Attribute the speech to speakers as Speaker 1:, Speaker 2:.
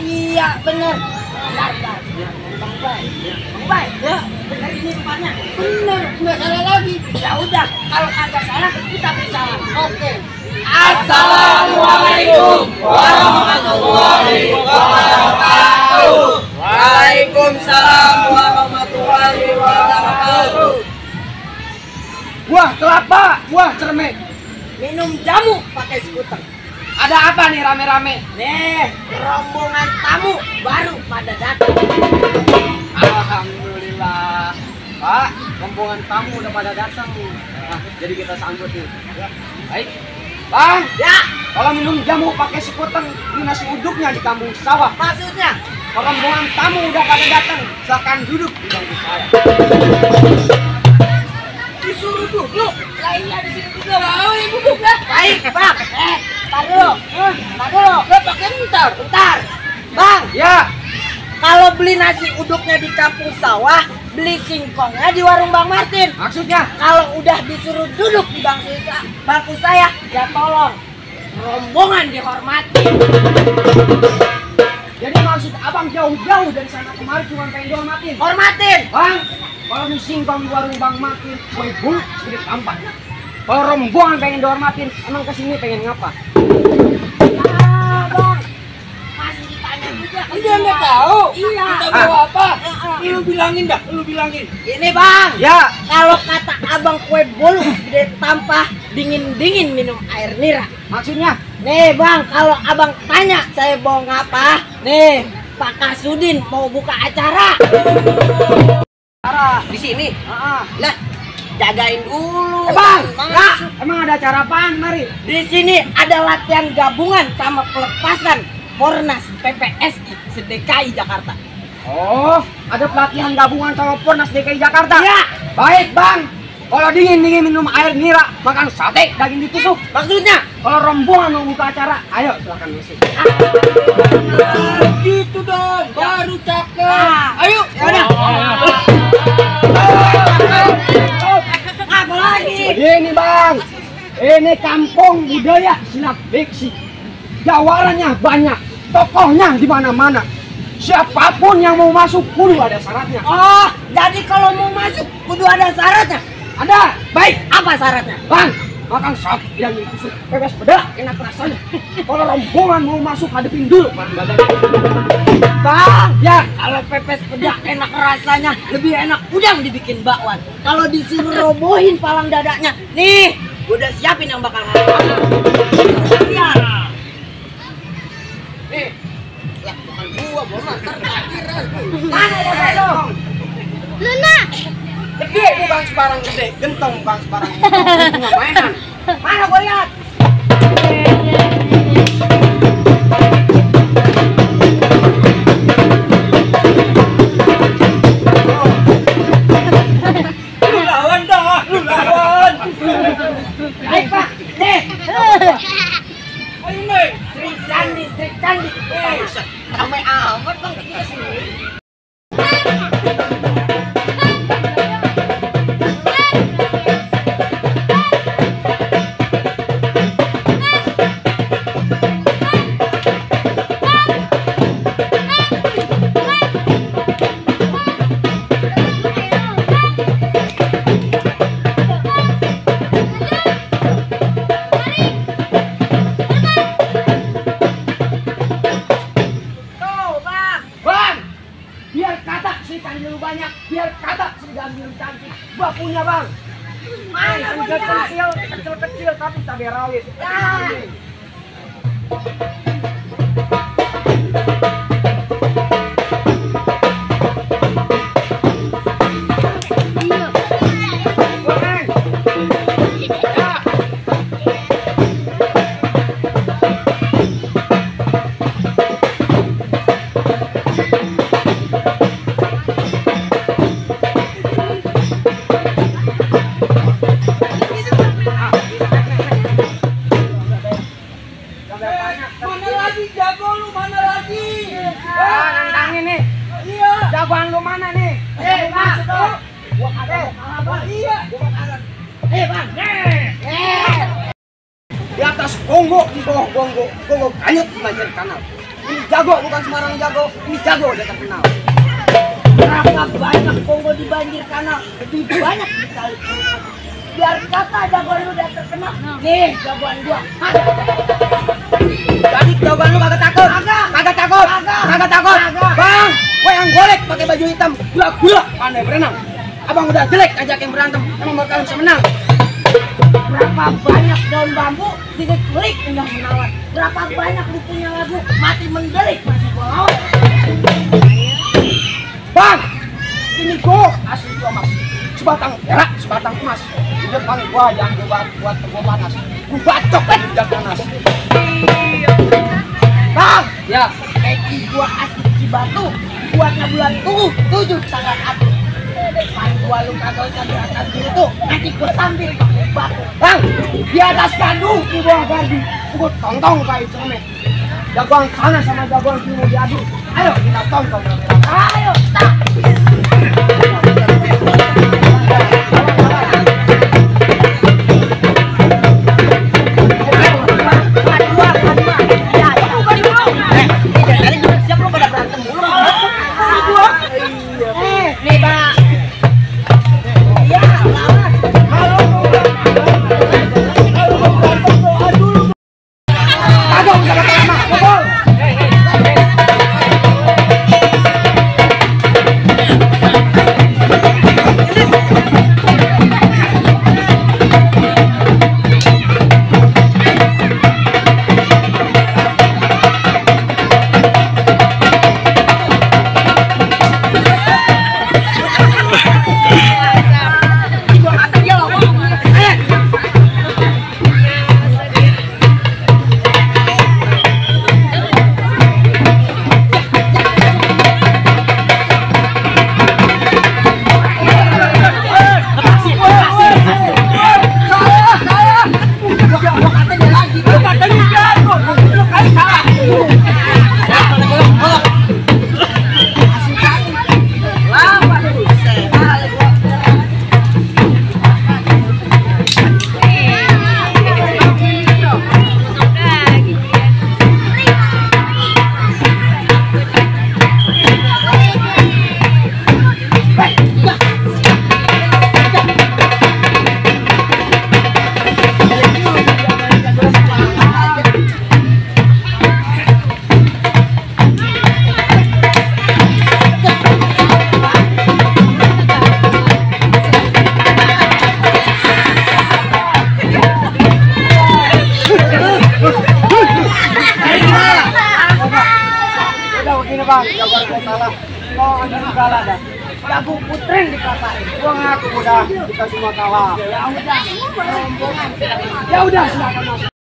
Speaker 1: Iya bener. Bang Bay, ya bener ini tempatnya. Bener, nggak salah lagi. Ya udah, kalau kagak salah kita bisa. Oke. Assalamualaikum warahmatullahi wabarakatuh. Waalaikumsalam warahmatullahi wabarakatuh.
Speaker 2: Buah kelapa, buah cermek.
Speaker 1: Minum jamu pakai skuter.
Speaker 2: Ada apa nih rame-rame?
Speaker 1: Nih, rombongan tamu baru pada datang.
Speaker 2: Alhamdulillah. Pak, rombongan tamu udah pada datang. Nah, jadi kita sambut nih. Ya. Baik. Bang,
Speaker 1: Ya,
Speaker 2: kalau minum jamu pakai skuter, ini nasi uduknya di kampung sawah.
Speaker 1: maksudnya
Speaker 2: Rombongan tamu udah pada datang. Silakan duduk di bangku saya.
Speaker 1: disuruh duduk. Lah iya di sini duduk. Mau ibu duduk lah. Baik, Bang. Tar dulu. Tar dulu. Pakai bentar. Bang,
Speaker 2: Ya,
Speaker 1: kalau beli nasi uduknya di kampung sawah, beli singkongnya di warung Bang Martin.
Speaker 2: maksudnya
Speaker 1: Kalau udah disuruh duduk di bangku saya, ya tolong rombongan dihormati.
Speaker 2: jadi maksud abang jauh-jauh dari sana kemari cuma pengen dihormatin.
Speaker 1: Hormatin.
Speaker 2: Bang, kalau di singkong di warung Bang Martin, gue bulut sedikit tampak. Kalau rombongan pengen dihormatin, emang kesini pengen ngapa?
Speaker 1: Ah, Bang. Masih ditanya juga.
Speaker 3: Dia nggak tahu.
Speaker 1: Iya.
Speaker 3: Kita bawa apa?
Speaker 1: Iya.
Speaker 3: Lu bilangin dah, lu bilangin.
Speaker 1: Ini Bang.
Speaker 2: Ya,
Speaker 1: Kalau kata abang kue bolu gede tampah, dingin-dingin minum air nira.
Speaker 2: maksudnya
Speaker 1: Nih Bang, kalau abang tanya saya bawa ngapa? Nih, Pak Kasudin mau buka acara.
Speaker 2: cara
Speaker 1: Di sini.
Speaker 2: ah.
Speaker 1: Lah, jagain dulu.
Speaker 2: Bang,
Speaker 1: Masuk.
Speaker 2: enggak, emang ada acara apaan mari?
Speaker 1: Di sini ada latihan gabungan sama pelepasan Fornas PPSI se-DKI Jakarta.
Speaker 2: Oh, ada pelatihan gabungan sama Pornas DKI Jakarta.
Speaker 1: Ya.
Speaker 2: Baik bang, kalau dingin minum air nira, makan sate daging ditusuk.
Speaker 1: Maksudnya?
Speaker 2: Kalau rombongan mau buka acara, ayo silakan masuk.
Speaker 3: Gitu dong, baru cakep.
Speaker 1: Ah.
Speaker 3: Ayo.
Speaker 1: Ya udah. Apa lagi?
Speaker 2: Begini bang, ini kampung budaya silat beksi. Jawarannya banyak, tokohnya di mana-mana. Siapapun yang mau masuk kudu ada syaratnya.
Speaker 1: Oh, jadi kalau mau masuk kudu ada syaratnya.
Speaker 2: Ada,
Speaker 1: Baik, apa syaratnya?
Speaker 2: bang. Makan sate yang ditusuk, pepes peda, enak rasanya. Kalau rombongan mau masuk hadepin dulu bahan badan.
Speaker 1: Bang,
Speaker 2: Ya,
Speaker 1: kalau pepes peda enak rasanya, lebih enak udang dibikin bakwan. Kalau disuruh robohin palang dadanya, nih, gua udah siapin yang bakal ngalamin. Ya.
Speaker 2: nih,
Speaker 1: Lah, bukan gua mantar takbiran. Mana ya, dong?
Speaker 2: gede nih bang sebarang gede, gentong bang sebarang gentong. Nggak mainan.
Speaker 1: Mana gua lihat?
Speaker 3: Lu lawan dah, lu lawan.
Speaker 1: Baik, Pak. Nih.
Speaker 3: Ayo nih.
Speaker 1: Sri Candi. Ramai amat bang kita sendiri. Tuh bang.
Speaker 2: Bang, biar kata si Kandilu banyak, biar kata si Kandilu cantik. Bakunya bang.
Speaker 1: Mana gua lihat?
Speaker 2: Kecil tapi cabai rawit.
Speaker 1: Ya.
Speaker 2: Jagoan lu mana nih? Masuk dong. Gua kagak kalah, Bang.
Speaker 1: Iya. Bang.
Speaker 2: Di atas gonggok, di bawah gonggok, gonggok kanyut di banjir kanal. Ini jago bukan sembarang jago, ini jago dia terkenal.
Speaker 1: Berapa banyak Kongo di banjir kanal? Lebih banyak sekali. Biar kata jagoan lu udah terkenal. Nih, jagoan gua.
Speaker 2: Jadi jagoan lu kagak takut? Kagak takut? Kagak takut? Bang, gua yang golek pakai baju hitam, gula-gula pandai berenang. Abang udah jelek ajakin berantem, emang bakal bisa menang.
Speaker 1: Berapa banyak daun bambu diklik indah menawan. Berapa banyak lu punya lagu mati mendelik masih gua lawan.
Speaker 2: Bang, ini gua asli gua mas. Sebatang perak, sebatang emas. Di depan gua yang buat gua panas. Gua bacok di panas.
Speaker 1: Bang,
Speaker 2: Ya,
Speaker 1: Eki gua asli Cibatu. Buatnya bulan tuh 7 tanggal 1. Depan gua lu kagak usah di atas gitu. Nanti gua sambil pakai batu.
Speaker 2: Bang, di atas gandung, di bawah gandung. Gua tonton kayak cermet. Jagoan sana sama jagoan sini diadu. Ayo kita tonton.
Speaker 1: Ayo, tak. Nih, Bang. Iya, lawan.
Speaker 2: Kagak usah pakai lama, pukul. Bang, jagoan gua kalah. Kau anjing kalah dah.
Speaker 1: Jago putreng dikatain.
Speaker 2: Gua ngaku udah kita semua kalah.
Speaker 1: Ya udah, rombongan.
Speaker 2: Ya udah silakan masuk.